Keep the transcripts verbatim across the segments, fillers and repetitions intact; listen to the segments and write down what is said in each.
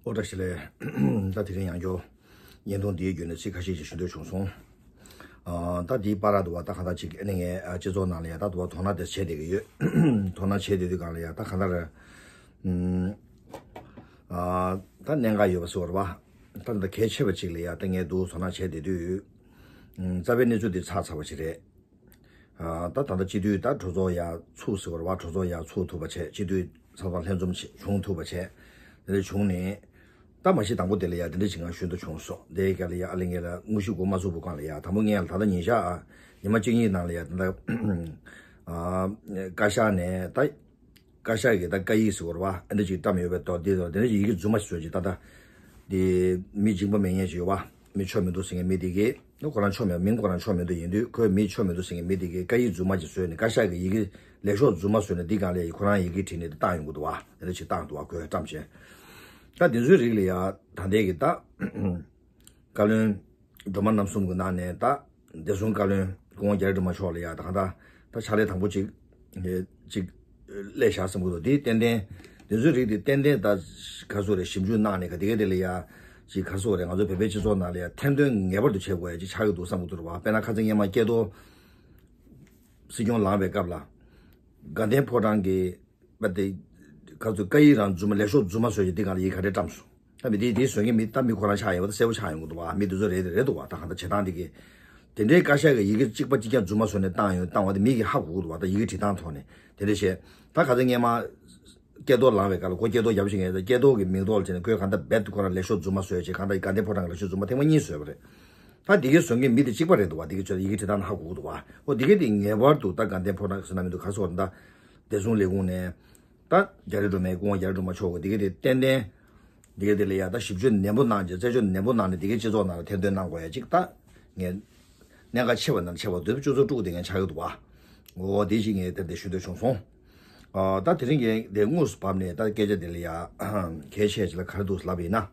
ཨོ་བཀྲ་ཤིས་བདེ་ལེགས། ད་དེ་རིང་ཡང་བསྐྱར་བརྙན་ཐུང་འདིའི་བརྒྱུད་ནས་ཚིག་ཁ་ཤས་ཤིག་ཞུ་འདོད་བྱུང་སོང་། ཨ། ད་འདིའི་བར་དུ་བ་ད་གང་ལྟར་ཅིག་ཨ་ནི་ངས་ཨ་སྤྱི་ཚོགས་ནང་ལ་ཡ་ད་དུ་བ་དོ་སྣང་དེ་བྱས་བསྡད་ཀྱི་ཡོད། དོ་སྣང་བྱས་བསྡད་དུས་སྒང་ལ་ཡ་ད་གང་ལྟར། ཨ། ད་གནད་འགག་ཡོད་པ་ཟེར་བ་རེད་བ། ད་ད་གལ་ཆེ་བ་ཅིག་ལ་ཡ་ད་ངས་འདུག་དོ་སྣང་བྱས་བསྡད་དུས། རྩ་བའི་གནས་ཚུལ་འདི་ཚར་ཚར་བ་ཞིག་རེད། ཨ། ད་ད་ལྟ་སྤྱི་འཐུས་ད་གྲོས་ཚོགས་ཡར་ཚུགས་ཟེར་བ་རེད་བ། གྲོས་ཚོགས་ཡར་ཚུགས་ཐུབ་པ་བྱས། སྤྱི་འཐུས་ཚང་མ་ལྷན་འཛོམས་བྱས་བྱུང་ཐུབ་པ་བྱས། དེ་འདྲ་བྱུང་ནས། ད་མ་གཞི་དང་པོ་དེ་ལ་ཡ་དེ་འདྲ་ཞིག་ང་ཞུ་འདོད་བྱུང་སོང་། དེའི་སྐབས་ལ་ཡ་ཨ་ལེ་ངས་ལ་དངོས་གཞི་འགོ་མ་ཚུགས་པའི་སྒང་ལ་ཡ་དང་པོ་ངས་ལ་ད་ལྟ་ཉིན་ཞག་ཨ། ཉི་མ་གཅིག་གཉིས་ནང་ལ་ཡ་ད་ལྟ་ཨ། བཀའ་ཤག་ནས་ད། བཀའ་ཤག་གིས་ད་བཀའ་ཡིག་ཟེར་བ་རེད་བ། ཨ་འདྲ་ཅིག་བཀྲམ་ཡོད་པའི་ཐོག་འདི་དང་དེ་འདྲ་ཅིག་ཡི་གེ་རྫུན་མ་ཞིག་བཟོས་ཅིག་ད་ལྟ། འདི་མི་འཇིགས་པ་མེད་མཁན་ཞིག་ཡོད་བ། མི་ཆོ་མི་འདུག་ཟེར་མཁན་མི་དེ་གིས། ཁོ་རང་ཆོ་མེད། མིང་ཁོ་རང་ཆོ་མི་འདུག་ཡིན་དུས་ཁོས་མི་ཆོ་མི་འདུག་ཟེར་མཁན་མི་དེ་གིས་བཀའ་ཡིག་རྫུན་མ་ཅིག་བཟོས་ནས། བཀའ་ཤག་གིས་ཡི་གེ་ལས་ཤོག་རྫུན་མ་བཟོས་ནས་འདི་སྒང་ལ་ཡ་ཁོ་རང་ཡི་གེ་བྲིས་ནས་འདི་བཏང་ཡོང་གི་འདུག་བ། དེ་འདྲ་ཅིག་བཏང་འདུག་བ། ཁོས་བཀྲམ་བྱས། ད་འདི་ཚོའི་རིགས་ལ་ཡ་ད་ལྟའི་གི་ད། བཀའ་བློན་སྒྲོལ་མ་རྣམ་གསུམ་གྱི་ནང་ནས་ད། བདེ་སྲུང་བཀའ་བློན་སྐུ་ངོ་རྒྱ་རི་སྒྲོལ་མ་མཆོག་ལ་ཡ་ད་གང་ལྟར་ད་ཕྱག་ལས་དང་པོ་ཅིག་ཅིག་སླེབས་བཞག་བསམ་གྱི་འདུག་འདི་ཏན་ཏན་འདི་ཚོའི་རིགས་འདི་ཏན་ཏན་ད་ག་ཚོད་རེད། ཞིབ་འཇུག་གནང་ནས་ག་དེ་ག་དེ་ལ་ཡ་ཅིག་ག་ཚོད་རེད། ང་ཚོ་བོད་པའི་སྤྱི་ཚོགས་ནང་ལ་ཡ་ཐེར་འདོན་ངེས་པར་དུ་བྱེད་དགོས་ཡ་ཅིག་ཆགས་ཀྱི་འདུག་བསམ་གྱི་འདུག་རེད་བ། དཔེར་ན་ཁ་སང་སྔོན་མ་སྐལ་རྡོར་སྲིད་སྐྱོང་ལངས་པའི་སྐབས་ལ་དགའ་ལྡན་ཕོ་བྲང་གི་པ་དེ། ཁ་ཚུར་བཀའ་ཡིག་རང་རྫུན་མ་ལས་ཤོག་རྫུན་མ་བཟོས་ཀྱི་འདི་སྒང་ལ་ཡིག་ག་རེ་བཀྲམ་སོང་། ད་མི་དེ་དེ་བཟོ་མཁན་མི་ད་མི་ཁོ་རང་ཆགས་ཡོང་བ་ད་གསལ་པོ་ཆགས་ཡོང་གི་འདུག་བ། མི་དེ་ཚོ་རེད་རེད་འདུག་བ། ད་གང་ལྟར་བྱེད་སྟངས་འདི་གི་དེ་འདྲའི་བཀའ་ཤག་གི་ཡི་གེ་གཅིག་པ་གཅིག་རྐྱང་རྫུན་མ་བཟོས་ནས་བཏང་ཡོང་བཏང་བ་དེ་མི་གིས་ཧ་གོ་གི་འདུག་བ། ད་ཡི་གེ་བྲིས་སྟངས་ཐོག་ནས་དེ་འདྲ་བྱས། ད་ག་ཚོད་སྔོན་མ་སྐལ་རྡོར་ལངས་པའི་སྐབས་ལ་ཁོ་སྐལ་རྡོར་རྒྱབ་བཞིན་ངས་སྐལ་རྡོར་གི་མིང་ཐོག་ལ་བྱས་ནས་ཁོས་གང་ལྟར་རྦད་དེ་ཁོ་རང་ལས་ཤོག་རྫུན་མ་བཟོས་བྱས་གང་ལྟར་དགའ་ལྡན་ཕོ་བྲང་གི་ལས་ཤོག་རྫུན་མ་ཐེངས་མ་གཉིས་བཟོས་པ་རེད། ད་འདི་གའི་བཟོ་མཁན་མི་དེ་གཅིག་པ་རེད་འདུག་བ། འདི་གའི་ཚོད་ཡི་གེ་བྲིས་སྟངས་ཧ་གོ་གི་འདུག་བ། ཨོ་འདི་གའི་དེ་ངེས་པར་དུ་ད་དགའ་ལྡན་ཕོ་བྲང་ཟེར་ན་མི་འདུག་ག་སོགས་ད་བདེ་སྲུང་ལས་ཁུངས་ནས་ད་རྒྱ་རི་སྒྲོལ་མའི་སྐུ་ངོ་རྒྱ་རི་སྒྲོལ་མ་མཆོག་གིས་འདི་གའི་དེ་ཏན་ཏན་འདི་གའི་དེ་ལ་ཡ་ད་ཞིབ་དཔྱོད་ནན་པོ་གནང་རྗེས་རྩད་གཅོད་ནན་པོ་གནང་ནས་འདི་གའི་སྤྱི་ཚོགས་ནང་ལ་ཐེར་འདོན་གནང་དགོས་ཡ་གཅིག་ད་ངས་གནད་འགག་ཆེ་བ་ནང་ཆེ་བ་འདོད་པ་སྤྱོད་ཚུལ་དཀྲུག་དེ་ངས་ཆགས་ཀྱི་འདུག་བ། ཨོ་དེ་ཞིག་ངས་དེ་འདྲ་ཞུ་འདོད་བྱུང་སོང་། ཨ་ད་དེ་རིང་གི་དེ་དངོས་སུ་བབས་ནས་ད་སྐད་ཆ་དེ་ལ་ཡ་གལ་ཆེ་ཅིག་ལ་ག་རེ་འདུག་ལབ་ཡིན་ན།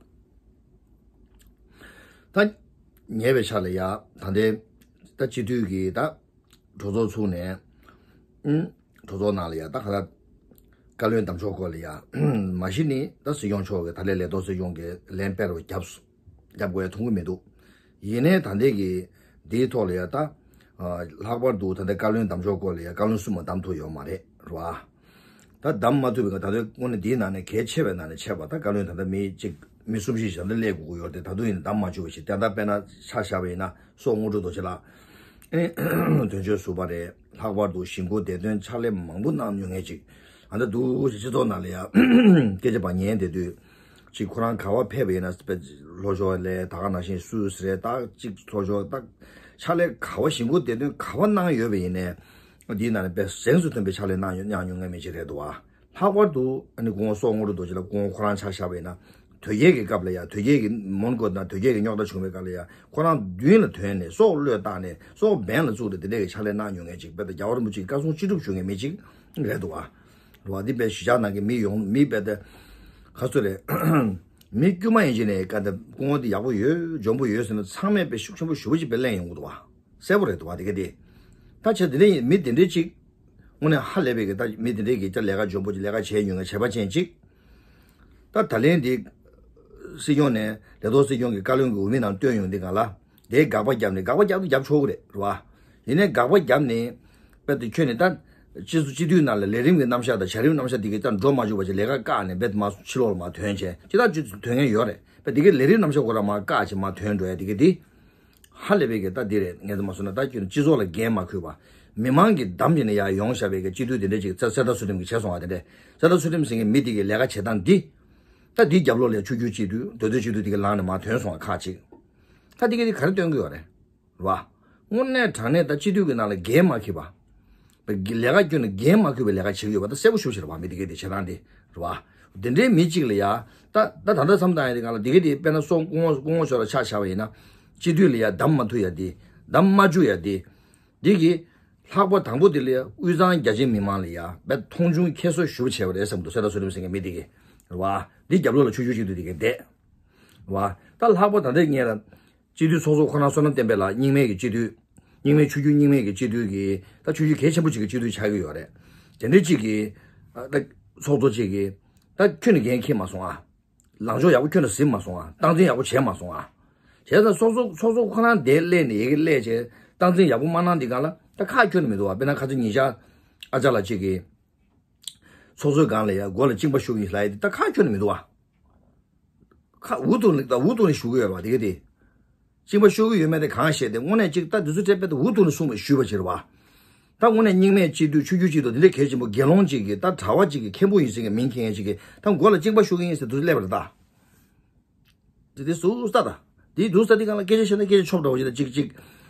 ད་ཉེ་བའི་ཆར་ལ་ཡ་ད་ལྟའི་ད་སྤྱི་འཐུས་ཀྱི་ད་གྲོས་ཚོགས་ཚུགས་ནས་ཨུམ་གྲོས་ཚོགས་ནང་ལ་ཡ་ད་ག་ད་བཀའ་བློན་བདམས་ཕྱོགས་སྐོར་ལ་ཡ་མ་གཞི་ནི་ད་སྲིད་སྐྱོང་མཆོག་གིས་ད་ལན་ལས་ཐོག་སྲིད་སྐྱོང་གིས་ལན་སྤེལ་རོགས་བརྒྱབ་སོང་། བརྒྱབ་དགོས་ཡ་མཐོང་གི་མི་འདུག་ཡིན་ནའི་ད་ལྟའི་གི་འདིའི་ཐོག་ལ་ཡ་ད་ཨ་ལྷག་པར་དུ་ད་ལྟའི་བཀའ་བློན་བདམས་ཕྱོགས་སྐོར་ལ་ཡ་བཀའ་བློན་གསུམ་མ་བདམས་ཐུབ་ཡོད་མ་རེད་ར། ད་བདམས་མ་ཐུབ་པའི་སྐབས་ད་དུང་དངོས་གནས་འདིའི་ནང་ནས་གལ་ཆེ་བའི་ནང་ནས་ཆེ་བ་ད་བཀའ་བློན་ད་ལྟ་མི་གཅིག་མི་གསུམ་བཞི་ཞིག་ད་ལྟ་སླེབས་དགོས་ཀྱི་ཡོད་རེད་དེ། ད་དུང་ཡིན་ན་བདམས་མ་བཅུག་པ་ཞིག་དེ་ལྟར་དཔེར་ན་ཆ་བཞག་པ་ཡིན་ན་སོག་སྔོན་འགྲོ་རྡོ་རྗེ་ལགས་ཨེ་དོན་གཅོད་ཟུར་པ་རེད། ལྷག་པར་དུ་གཞིས་འགོ་བདེ་དོན་ཕྱག་ལས་མང་པོ་གནང་མྱོང་མཁན་ཅིག་ཨ་ད་འདུག་སྤྱི་ཚོགས་ནང་ལ་ཡ་སྐད་ཆ་པ་ཉན་བསྡད་དུས་ཅིག་ཁོ་རང་ག་བ་ཕེབས་པ་ཡིན་ན་ལྷོ་ཕྱོགས་ལས་ད་ག་ནང་བཞིན་སུད་སི་རེད། ད་ཅིག་ལྷོ་ཕྱོགས་ད་ཕྱག་ལས་ག་བ་གཞིས་འགོ་བདེ་དོན་ག་བ་གནང་ཡོད་པ་ཡིན་ནའི། འདིའི་ནང་ནས་དཔེ་གཟེངས་སུ་ཐོན་པའི་ཕྱག་ལས་གནང་ཡོད་གནང་མྱོང་མཁན་མི་ཅིག་རེད་འདུག་བ། ལྷག་པར་དུ་ཨ་ནི་སྐུ་ངོ་སོག་སྔོན་འགྲོ་རྡོ་རྗེ་ལགས་སྐུ་ངོ་ཁོ་རང་ཆ་བཞག་པ་ཡིན་ན་དོལ་རྒྱལ་གྱི་སྐབས་ལ་ཡ་དོལ་རྒྱལ་གྱི་མོན་གྷོ་དང་དོལ་རྒྱལ་གྱི་རྙོག་དྲ་བྱུང་བའི་སྐབས་ལ་ཡ་ཁོ་རང་མདུན་ལ་ཐོན་ནས་སྲོག་བློས་བཏང་ནས་སྲོག་འབེན་ལ་བཙུགས་ཏེ་དེ་འདྲའི་གི་ཕྱག་ལས་གནང་མྱོང་མཁན་ཅིག་དཔེ་ད་རྒྱལ་བ་རིན་པོ་ཆེའི་བཀའ་གསུང་ཅི་སྒྲུབ་ཞུ་མཁན་མི་ཅིག་རེད་འདུག་བ། རེད་བ། འདི་དཔེ་གཞིས་ཆགས་ནང་གི་མི་ཡོང་མི་དཔེ་ད་ག་ཚོད་རེད། མི་དཀྱུས་མ་ཡིན་གཅིག་ནས་བཀའ་ད་སྐུ་ངོ་འདི་ཡག་པོ་ཡོད་འཇོན་པོ་ཡོད་ཟེར་ན་ཚང་མས་དཔེ་ཤུགས་ཆེན་པོ་ཞེ་པོ་ཅིག་དཔེ་གླེང་ཡོང་གི་འདུག་བ། གསལ་པོ་རེད་འདུག་བ་དེ་ག་དེ། ད་བྱས་དེ་འདྲ་ཡིན་མི་དེ་འདྲའི་ཅིག་དངོས་གནས་ཧ་ལས་པའི་གི་ད་མི་དེ་འདྲའི་གི་ད་ལས་ཀ་འཇོན་པོ་ཅིག་ལས་ཀ་བྱས་མྱོང་མཁན་བྱས་པ་ཅན་ཅིག་ད་ད་ལན་འདི་སྲིད་སྐྱོང་ནས་ལས་ཐོག་སྲིད་སྐྱོང་གི་བཀའ་བློན་གྱི་འོས་མི་ནང་བཏོན་ཡོང་དུས་སྒང་ལ་དེའི་དགག་པ་བརྒྱབ་ནས་དགག་པ་བརྒྱབ་ན་བརྒྱབ་ཆོག་གི་རེད་རེད་བ། ཡིན་ནའི་དགག་པ་བརྒྱབ་ནས་དཔེ་དེ་ཁྱོད་ནས་ད་སྤྱི་ཚོགས་སྤྱི་འཐུས་ནང་ལ་ལས་རིམ་གྱི་རྣམ་གཞག་དང་བྱ་རིམ་རྣམ་གཞག་དེ་གི་ད་འགྲོ་མ་བཅུག་པ་ཅིག་ལས་ཀ་བཀག་ནས་རྦད་དེ་མར་ཕྱི་ལོགས་ལ་མར་ཐོན་བྱས་ཅི་ལྟར་ཅིག་ཐོན་མཁན་ཡོད་རེད། དཔེ་དེ་གི་ལས་རིམ་རྣམ་གཞག་ཁོ་རང་མར་བཀག་བྱས་མར་ཐོན་འགྲོ་ཡ་དེ་གི་དེ། ཧ་ལས་པའི་གི་ད་འདི་རེད། ངས་ད་མ་སོང་ན་ད་ཁྱོད་སྤྱི་ཚོགས་ལ་འགན་མ་འཁུར་བ། མི་མང་གིས་བདམས་བྱས་ནས་ཡར་ཡོང་བཞག་པའི་གི་སྤྱི་འཐུས་དེ་འདྲས་ཅིག་ཚ་ཚེ་བརྟན་ཚུལ་ཁྲིམས་གིས་བྱས་སོང་བ་དེ་འདྲས། ཚེ་བརྟན་ཚུལ་ཁྲིམས་ཟེར་མཁན་མི་དེ་གི་ལས་ཀ་བྱེད་སྟངས་འདི། ད་འདིའི་རྒྱབ་ལོགས་ལ་ཆོས་བརྒྱུད་སྤྱི་འཐུས་མདོ་སྟོད་སྤྱི་འཐུས་དེ་གི་ལངས་ནས་མར་ཐོན་སོང་བ་ཁག་ཅིག་ད་འདི་གི་དེ་ག་རེ་སྟོན་གི་ཡོད་རེད། རེད་བ། དངོས་གནས་དྲང་གནས་ད་སྤྱི་འཐུས་གི་ནང་ལ་འགན་མ་འཁུར་བ། ལས་ཀ་སྐྱོན་ནས་འགན་མ་འཁུར་བའི་ལས་ཀ་བྱེད་ཀྱི་ཡོད་པ་ད་གསལ་པོ་ཞེ་པོ་ཅིག་རེད་བ། མི་དེ་གས་དེ་བྱེད་སྟངས་དེ་རེད་བ། དེ་འདྲའི་མི་གཅིག་ལ་ཡ། ད་ད་ད་ལྟ་བསམ་བཏང་ཡ་དེ་གང་ལ་དེ་གས་དེ་དཔེར་ན་སོག་སྐུ་ངོ་སྐུ་ངོ་མཆོག་ལ་ཆ་བཞག་པ་ཡིན་ན། སྤྱི་འཐུས་ལ་ཡ་བདམས་མ་ཐུབ་ཡ་དེ། བདམས་མ་བཅུག་ཡ་དེ། དེ་གི་ལྷག་པ་དང་པོ་དེ་ལ་ཡ་དབུས་གཙང་རྒྱ་ཆེའི་མི་མང་ལ་ཡ་དཔེ་མཐོང་ཆུང་ཁྱད་གསོད་ཞེ་པོ་བྱས་པ་རེད་བསམ་འདུག་སེ་ད་སུ་རིམ་ཟེར་མཁན་མི་དེ་གས་རེད་བ། དེ་རྒྱབ་ལོགས་ལ་ཆོས་བརྒྱུད་སྤྱི་འཐུས་དེ་གས་བསྡད། རེད་བ། ད་ལྷག་པ་ད་ལྟའི་ངས་ལ། སྤྱི་འཐུས་ཚོགས་གཙོ་ཁོ་རང་བསོད་ནམས་བསྟན་འཕེལ་ལགས་རྙིང་མའི་གི་སྤྱི་འཐུས། རྙིང་མའི་ཆོས་བརྒྱུད་རྙིང་མའི་གི་སྤྱི་འཐུས་ཀྱི་ད་ཆོས་བརྒྱུད་གལ་ཆེན་པོ་ཅིག་གི་སྤྱི་འཐུས་ཆགས་ཀྱི་ཡོད་རེད། དེ་འདྲ་ཅིག་གི་ད་ཚོགས་གཙོ་ཅིག་གི་ད་ཁྱོད་ནི་འགན་འཁྱེར་མ་སོང་ཨ། ལངས་ཕྱོགས་ཡག་པོ་ཁྱོན་ནས་ཟིན་མ་སོང་ཨ། སྟངས་འཛིན་ཡག་པོ་བྱས་མ་སོང་ཨ། བྱས་ཙང་ཚོགས་གཙོ་ཚོགས་གཙོ་ཁོ་རང་དེ་སླེབས་ནས་ཡི་གེ་སླེབས་བྱས་སྟངས་འཛིན་ཡག་པོ་མ་གནང་དེ་གང་ལ་ད་ཁག་ཁྱོན་ནས་མི་འདུག་བ། དཔེར་ན་ཁ་སང་ཉིན་ཞག་ཨ་ཅག་ལགས་གཅིག་གིས་ཚོགས་གཙོའི་སྒང་ལ་ཡ་མགོ་ལ་གཅིན་པ་ཤོར་གྱི་ཡིན་ལབ་ཡ་དེ་ད་ཁག་ཁྱོན་ནས་མི་འདུག་བ། ཁ་འུ་ཐུག་ནས་ད་འུ་ཐུག་ནས་ཞུ་གི་ཡོད་རེད་བ་དེ་ག་དེ། གཅིན་པ་ཤོར་གི་ཡོད་མེད་དེ་གང་ཤེས་ཏེ་དངོས་གནས་གཅིག་ད་དུས་ཚོད་སྤྲད་པའི་ད་འུ་ཐུག་ནས་གསུངས་པ་ཞུས་པ་ཕྱིར་བ། ད་དངོས་གནས་རྙིང་མའི་སྤྱི་འཐུས་ཆོས་བརྒྱུད་སྤྱི་འཐུས་འདི་འདྲའི་གལ་ཆེན་པོ་དགེ་སློང་གཅིག་གིས་ད་གྲྭ་བ་གཅིག་གིས་མཁན་པོ་ཡིན་ཟེར་མཁན་མིང་མཁན་གཅིག་གིས་ད་མགོ་ལ་གཅིན་པ་ཤོར་གི་ཡིན་ཟེར་དུས་ཚོད་སླེབས་པ་རེད་ད། དེ་དེ་སུ་ས་ད། དེའི་དུས་ས་དེ་གང་ལ་སྐད་ཆ་བཤད་ན་སྐད་ཆ་ཆོབ་འདྲ་བོ་ཞིག་ད་གཅིག་གཅིག་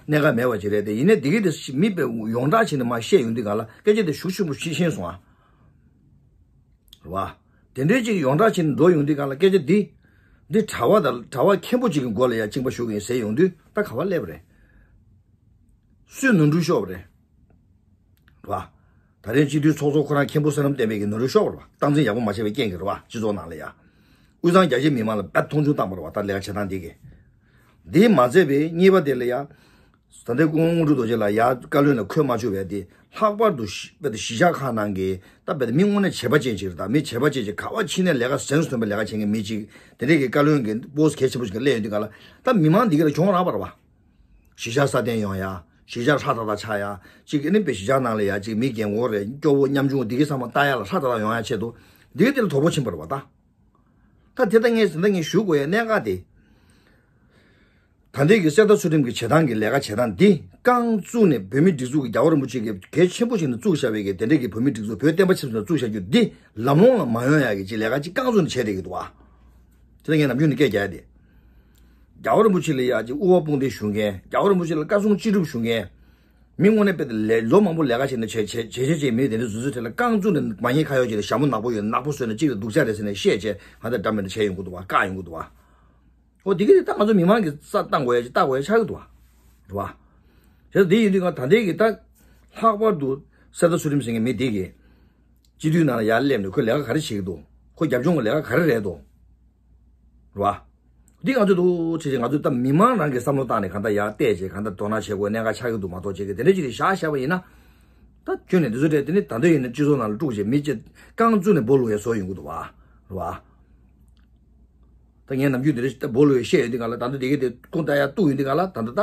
གནད་འགག་མེད་པ་ཅིག་རེད་དེ། ཡིན་ནའི་དེ་གི་དེ་མི་དཔེ་ཡོངས་གྲགས་བྱས་ནས་མར་བཤད་ཡོང་དུས་གང་ལ་སྐད་ཆ་དེ་ཤུགས་ཆེན་པོ་ཤེས་ཤེས་སོང་ཨ། རེད་བ། དེ་འདྲའི་ཅིག་ཡོངས་གྲགས་བྱས་ནས་འགྲོ་ཡོང་དུས་གང་ལ་སྐད་ཆ་འདི། འདི་གྲྭ་བ་དང་གྲྭ་བ་མཁན་པོ་ཅིག་གི་མགོ་ལ་ཡ་གཅིན་པ་ཤོར་གི་ཡིན་ཟེར་ཡོང་དུས་ད་ག་བ་སླེབས་པ་རེད། སུས་ནོར་འཁྲུལ་ཤོར་བ་རེད། རེད་བ། ད་རེས་སྤྱི་འཐུས་ཚོགས་གཙོ་ཁོ་རང་མཁན་པོ་བསོད་ནམས་བསྟན་འཕེལ་གྱིས་ནོར་འཁྲུལ་ཤོར་བ་རེད་བ། སྟངས་འཛིན་ཡག་པོ་མ་བྱས་པའི་རྐྱེན་གྱིས་རེད་བ། སྤྱི་ཚོགས་ནང་ལ་ཡ། དབུས་གཙང་རྒྱ་ཆེ་མི་མང་ལ་རྦད་མཐོང་ཆུང་བཏང་བ་རེད་བ། ད་ལས་ཀ་བྱེད་སྟངས་འདི་གིས། འདི་མ་ཚད་པའི་གཉིས་པ་དེ་ལ་ཡ། ད་ལྟའི་སྐུ་ངོ་དངོས་གྲུབ་རྡོ་རྗེ་ལགས་ཡ་བཀའ་བློན་ལ་འཁོད་མ་བཅུག་པའི་དེ་ལྷག་པར་དུ་གཞི་དཔེ་དེ་གཞིས་ཆགས་ཁག་ནང་གི་ད་དཔེ་དེ་མི་དངོས་གནས་བྱེད་པ་ཅན་ཅིག་རེད། ད་མི་བྱེད་པ་ཅན་ཅིག་ག་བ་ཕྱིན་ནས་ལས་ཀ་གཟེངས་སུ་ཐོན་པའི་ལས་ཀ་བྱེད་མཁན་མི་ཅིག་དེ་འདྲས་ཀྱི་བཀའ་བློན་གྱི་པོ་སི་གལ་ཆེན་པོ་ཞིག་ག་སླེབས་ཡོང་དུས་ག་ལ་ད་མི་མང་འདི་ག་ལ་གྱོང་རག་པ་རེད་བ། གཞིས་ཆགས་སྲ་བརྟན་ཡོང་ཡ། གཞིས་ཆགས་ཧྲ་ཐག་ཐག་ཆགས་ཡ། གཅིག་ཨ་ནི་དཔེ་གཞིས་ཆགས་ནང་ལ་ཡ་གཅིག་མི་རྒན་གོག་རེད་སྐྱོ་བོ་ཉམ་ཆུང་འདི་གའི་ཚང་མ་ལྟ་ཡ་ལ་ཧྲ་ཐག་ཐག་ཡོང་ཡ་ཆེད་དུ་འདི་གའི་དེ་ལ་དོ་ཕོག་ཕྱིན་པ་རེད་བ་ད། ད་དེ་ལྟ་ངས་ཟིན་ད་ངས་ཞུ་དགོས་ཡ་གནད་འགག་དེ། ད་ལྟའི་གི་གསེར་རྟ་ཚུལ་ཁྲིམས་ཀྱི་བྱེད་སྟངས་ཀྱི་ལས་ཀ་བྱེད་སྟངས་འདི་རྐང་བཙུགས་ནས་བོད་མི་སྒྲིག་འཛུགས་ཀྱི་རྒྱལ་བ་རིན་པོ་ཆེ་གིས་གལ་ཆེན་པོ་ཞིག་ནས་བཙུགས་བཞག་པའི་གི་དེ་འདྲའི་གི་བོད་མི་སྒྲིག་འཛུགས་བོད་བསྟན་པ་ཆབ་སྲིད་ལ་བཙུགས་བཞག་རྒྱུ་འདི་ལམ་ལྷོང་ལ་མ་ཡོང་ཡ་གི་ཅིག་ལས་ཀ་ཅིག་རྐང་བཙུགས་ནས་བྱས་བསྡད་ཀྱི་འདུག་བ། དེ་ལ་ངས་ནམ་རྒྱུན་ནས་སྐད་རྒྱག་ཡ་དེ། རྒྱལ་བ་རིན་པོ་ཆེ་ལ་ཡ་ཅིག་དབུ་བ་དཔུང་སྡེ་ཞུ་མཁན། རྒྱལ་བ་རིན་པོ་ཆེ་ལ་བཀའ་གསུང་ཅི་སྒྲུབ་ཞུ་མཁན། མི་དངོས་གནས་དཔེ་དེ་ལས་ལོ་མང་པོ་ལས་ཀ་བྱས་ནས་བྱས་བྱས་བྱས་བྱས་བྱས་མི་དེ་འདྲ་བཟོ་ཚུལ་དེ་ལ་རྐང་བཙུགས་ནས་མ་ཉེས་ཁ་གཡོག་བྱས་ནས་ཞྭ་མོ་ནག་པོ་ཡོད་ནག་པོ་བཟོས་ནས་གཅིག་ལ་སྡུག་ཅག་རེད་ཟེར་ནས་བཤད་བྱས་ང་ད་འདྲ་མི་འདྲ་བྱས་ཡོང་གི་འདུག་བ། བཀག་ཡོང་གི་འདུག་བ། ཨོ་དེ་གི་དེ་ད་ང་ཚོ་མི་མང་གི་ས་བཏང་དགོས་ཡ་ཅིག་བལྟ་དགོས་ཡ་ཆགས་ཀྱི་འདུག་བ། རེད་བ། བྱས་ཙང་དེ་ཡིན་དུས་ང་ད་ལྟའི་གི་ད་ལྷག་པར་དུ་གསེར་རྟ་ཚུལ་ཁྲིམས་ཟེར་མཁན་མི་དེ་གི་སྤྱི་འཐུས་ནང་ལ་ཡར་སླེབས་ནས་ཁོས་ལས་ཀ་ག་རེ་བྱེད་ཀྱི་འདུག་ཁོ་རྒྱབ་ལྗོངས་ཀྱི་ལས་ཀ་ག་རེ་རེད་འདུག་རེད་བ། འདི་ང་ཚོས་འདུག་བྱས་བྱས་ང་ཚོས་ད་མི་མང་རང་གི་བསམ་བློ་བཏང་ནས་གང་ལྟར་ཡར་བལྟས་བྱས་གང་ལྟར་དོ་སྣང་བྱེད་དགོས་གནད་འགག་ཆགས་ཀྱི་འདུག་མ་གཏོགས་བྱས་ཀྱི་དེ་འདྲ་ཅིག་རེད་བཞག་བཞག་པ་ཡིན་ན། ད་ཁྱོན་ནས་འདི་ཚོ་རེད་དེ་ནི་ད་ལྟ་ཡིན་ན་སྤྱི་ཚོགས་ནང་ལ་དཀྲུགས་བྱས་མི་ཅིག་རྐང་བཙུགས་ནས་སྦོ་ལུག་ཡ་བཟོ་ཡོང་གི་འདུག་བ། རེད་བ། ད་ངས་ནམ་རྒྱུན་འདི་འདྲ་ཞིག་ད་སྦོ་ལུག་ཡ་བཤད་ཡོད་འདི་ག་ལ་ད་ལྟ་དེ་ག་དེ་ཁུངས་ལྟ་ཡ་གཏུག་ཡོད་འདི་ག་ལ་ད་ལྟ་ད་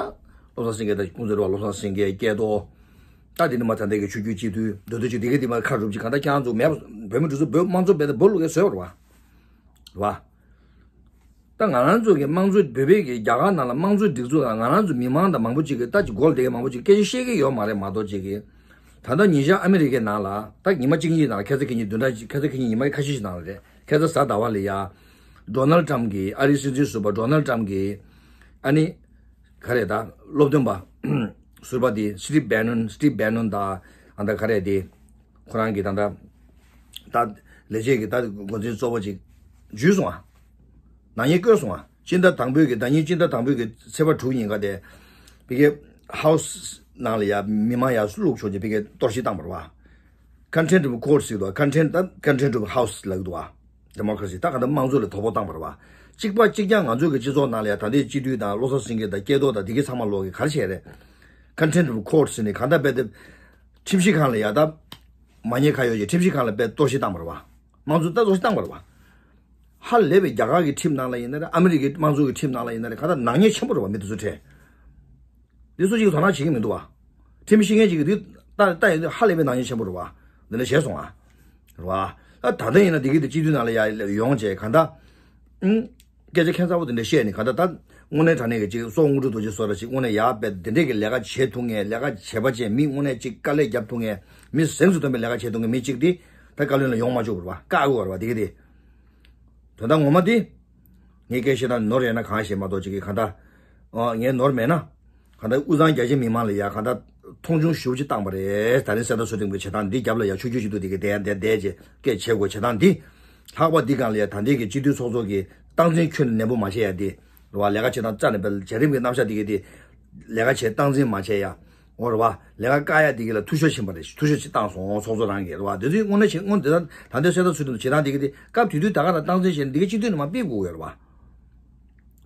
བློ་བཟང་སེང་གེ་ད་ཁུངས་ཟེར་བ་བློ་བཟང་སེང་གེ་སྐལ་རྡོར། ད་དེ་ནི་མ་ད་ལྟ་གི་ཆོས་བརྒྱུད་སྤྱི་འཐུས་མདོ་སྟོད་ཆོས་འདི་ག་དེ་མ་ཁ་རུབ་ཅིག་གང་ལྟར་ཁྱེད་རང་ཚོ་མེད་པ་བོད་མི་འདི་ཚོ་བོད་དམངས་གཙོ་བས་ད་སྦོ་ལུག་ཡ་བཟོས་པ་རེད་བ། རེད་བ། ད་ང་རང་ཚོ་གི་དམངས་གཙོ་བོད་པའི་གི་རྒྱ་གར་ནང་ལ་དམངས་གཙོའི་སྒྲིག་འཛུགས་དང་ང་རང་ཚོ་མི་མང་དང་མང་པོ་ཅིག་གི་ད་ཅིག་སྒོ་ལ་བསྡད་མཁན་མང་པོ་ཅིག་སྐད་ཆ་བཤད་ཀྱི་ཡོད་མ་རེད་མ་གཏོགས་ཅིག་གི། ད་ལྟ་ཉིན་ཞག་ཨ་མི་རི་ཀའི་ནང་ལ་ད་ཉི་མ་གཅིག་གཉིས་ནང་ལ་ཁ་སང་ཁ་ཉིན་བདུན་ཕྲག་ཁ་སང་ཁ་ཉིན་ཉི་མ་ཁ་ཤས་ཤིག་ནང་ལ་རེད། ཁ་སང་གཟའ་ཟླ་བ་ལ་ཡ། ཌོ་ནལ་ཊམ་གྱིས་ཨ་རིའི་སྲིད་འཛིན་ཟུར་པ་ཌོ་ནལ་ཊམ་གྱིས་ཨ་ནི། ག་རེ་ད་སློབ་སྟོན་པ་ཟུར་པ་དེ་སི་ཊིབ་བྷེ་ནོན་སི་ཊིབ་བྷེ་ནོན་དང་ཨ་ད་ག་རེ་དེ། ཁོ་རང་གི་ད་ད་ད་ལས་བྱེད་ཀྱི་ད་འགོ་འཛིན་གཙོ་བོ་ཅིག་འཇུས་སོང་ཨ། ནག་ཉེས་བཀོད་སོང་ཨ། སྤྱི་ཟླ་དང་པོའི་གི་ཟླ་ཉིན་སྤྱི་ཟླ་དང་པོའི་གི་ཚེས་པ་དྲུག་ཉིན་ག་དེ་ཕ་གི་ཧའུ་སི་ནང་ལ་ཡ་མི་མང་ཡར་བླུགས་ཆོག་ཅིག་ཕ་གི་གཏོར་བཤིག་བཏང་བ་རེད་བ། Contempt of Court ཟེར་འདུག Contempt ད་Contempt of House ལབ་ཀྱི་འདུག་བ། Democracy ད་ག་ད་དམངས་གཙོ་ལ་དོ་ཕོག་བཏང་བ་རེད་བ། གཅིག་པ་གཅིག་རྐྱང་ང་ཚོའི་གི་སྤྱི་ཚོགས་ནང་ལ་ཡ་ད་ལྟའི་སྤྱི་འཐུས་དང་བློ་བཟང་སེང་གེ་དང་སྐལ་རྡོར་དང་དེ་གི་ཚང་མ་ལོག་གི་ག་རེ་བྱས་རེད། Contempt of Court ཟེར་ནས་གང་ལྟར་རྦད་དེ། ཁྲིམས་ཞིབ་ཁང་ལ་ཡ་ད། མ་ཉེས་ཁ་གཡོག་ཅིག་ཁྲིམས་ཞིབ་ཁང་ལ་རྦད་གཏོར་བཤིག་བཏང་བ་རེད་བ། དམངས་གཙོ་ད་གཏོར་བཤིག་བཏང་བ་རེད་བ། ཧ་ལས་པའི་རྒྱ་གར་གི་ཁྲིམས་ནང་ལ་ཡིན་ན་རེད་ཨ་མི་རི་ཀའི་དམངས་གཙོ་གི་ཁྲིམས་ནང་ལ་ཡིན་ན་རེད་གང་ལྟར་ནག་ཉེས་ཆེན་པོ་རེད་བ་མི་དེ་ཚོ་ཁྲིམས། འདི་ཚོ་ཅིག་དོ་སྣང་བྱེད་ཀྱི་མི་འདུག་བ། ཁྲིམས་ཤེས་མཁན་ཅིག་གིས་འདི་ལྟ་ལྟ་ཡོང་དུས་ཧ་ལས་པའི་ནག་ཉེས་ཆེན་པོ་རེད་བ། འདི་འདྲ་བྱས་སོང་ཨ། རེད་བ། ད་ད་ལྟ་ཡིན་ན་འདི་གི་འདི་སྤྱི་འཐུས་ནང་ལ་ཡ་ཡོང་བྱས་གང་ལྟར། ཨང་། སྐད་ཆ་ཁྱད་མཚར་པོ་དེ་འདྲ་བཤད་ནས་གང་ལྟར་ད་དངོས་གནས་དྲང་གནས་ཀྱི་ཅིག་སྲོག་དངོས་གྲུབ་རྡོ་རྗེ་སོགས་ར་ཅིག་དངོས་གནས་ཡག་པའི་དེ་འདྲས་ཀྱི་ལས་ཀ་བྱེད་ཐུབ་མཁན་ལས་ཀ་བྱེད་པ་ཅན་མི་དངོས་གནས་ཅིག་དཀའ་ལས་རྒྱབ་ཐུབ་མཁན་མི་གཟེངས་སུ་ཐོན་པའི་ལས་ཀ་བྱེད་ཐུབ་མཁན་མི་གཅིག་དེ་ད་བཀའ་བློན་ལ་ཡོང་མ་བཅུག་པ་རེད་བ། བཀག་དགོས་པ་རེད་བ་དེ་གི་དེ། དོན་དག་ངོ་མ་དེ། ངས་སྐད་བཤད་སྟངས་ནོར་ཡོད་ན་གང་ཤེས་མ་གཏོགས་ཅིག་གི་གང་ལྟར། ཨོ་ངས་ནོར་མེད་ན། གང་ལྟར་དབུས་གཙང་རྒྱ་ཆེ་མི་མང་ལ་ཡ་གང་ལྟར་མཐོང་ཆུང་ཞེ་པོ་ཅིག་བཏང་པ་རེད། ད་རིང་གསལ་བརྡ་ཚུར་འདེམས་ཀྱི་བྱེད་སྟངས་འདི་རྒྱབ་ལ་ཡ་ཆོས་བརྒྱུད་སྤྱི་འཐུས་དེ་གི་བསྡད་ཡ་བསྡད་བསྡད་བྱས་སྐད་བྱེད་དགོས་བྱེད་སྟངས་འདི། ལྷག་པ་འདི་སྒང་ལ་ཡ་ད་ལྟའི་གི་སྤྱི་འཐུས་ཚོགས་གཙོ་གི་སྟངས་འཛིན་ཁྱོན་ནས་ནན་པོ་མ་བྱས་ཡ་འདི། རེད་བ། ལས་ཀ་བྱེད་སྟངས་རྩ་ནས་བལ་བྱ་རིམ་གྱི་རྣམ་གཞག་འདི་གི་འདི། ལས་ཀ་བྱེད་སྟངས་འཛིན་མ་བྱས་ཡ། འོ་རེད་བ། ལས་ཀ་བཀག་ཡ་འདི་གི་ལ་འཐུས་ཤོར་ཕྱིན་པ་རེད། འཐུས་ཤོར་ཅིག་བཏང་སོང་ཚོགས་གཙོ་རང་གི་རེད་བ། འདི་ཚོའི་དངོས་གནས་བྱེད་དངོས་འདི་ད་ད་ལྟའི་གསལ་བརྡ་ཚུར་འདེམས་བྱེད་སྟངས་འདི་གི་འདི་སྐབས་དེ་དུས་ད་ག་ན་སྟངས་འཛིན་བྱས་ནས་འདི་གི་སྤྱི་འཐུས་ནས་མ་ཕེབས་དགོས་ཡོད་རེད་བ།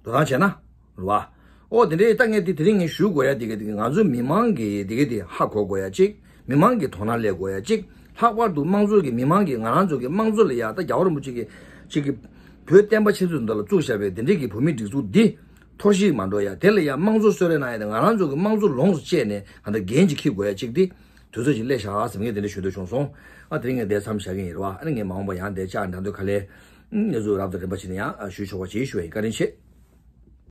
དོ་སྣང་བྱས་ན། རེད་བ། ཨོ་དེ་འདྲའི་ད་ངས་དེ་དེ་རིང་ངས་ཞུ་དགོས་ཡ་དེ་ག་དེ་ག་ང་ཚོ་མི་མང་གི་དེ་ག་དེ་ཧ་གོ་དགོས་ཡ་གཅིག་མི་མང་གི་དོ་སྣང་སླེབས་དགོས་ཡ་གཅིག་ལྷག་པར་དུ་དམངས་གཙོ་གི་མི་མང་གི་ང་རང་ཚོ་གི་དམངས་གཙོ་ལ་ཡ་ད་རྒྱལ་བ་རིན་པོ་ཆེ་གི་གཅིག་གི་ བོད་བསྟན་པ་ཆབ་སྲིད་དོན་དག་ལ་བཙུགས་བཞག་པའི་དེ་འདྲའི་གི་བོད་མིའི་སྒྲིག་འཛུགས་འདི་འཐོར་ཞིག་མ་འགྲོ་ཡ། དེ་ལ་ཡ་དམངས་གཙོ་གསོལ་རས་གནང་ཡ་དང་། ང་རང་ཚོ་གི་དམངས་གཙོ་ལོངས་སུ་སྤྱད་ནས་ད་ལྟ་འགན་ཅིག་འཁྱེར་དགོས་ཡ་གཅིག་འདི་དུས་ཚོད་ཅིག་སླེབས་ཤག་ཟེར་མཁན་དེ་འདྲ་ཞུ་འདོད་བྱུང་སོང་། ཨ་དེ་རིང་ངས་འདིར་མཚམས་བཞག་གི་ཡིན་རེད་བ། ཨ་ནི་ངས་མ་འོངས་པ་ཡང་འདིར་བཅར་འགྲན་བསྡུར་ག་ལེ་གནས་ཚུལ་རབ་དང་རིམ་པ་ཞིག་ནས་ཡང་ཞུ་ཆོག་པ་ཅིག་ཞུ་བ་ཡིན། བཀའ་དྲིན་ཆེ།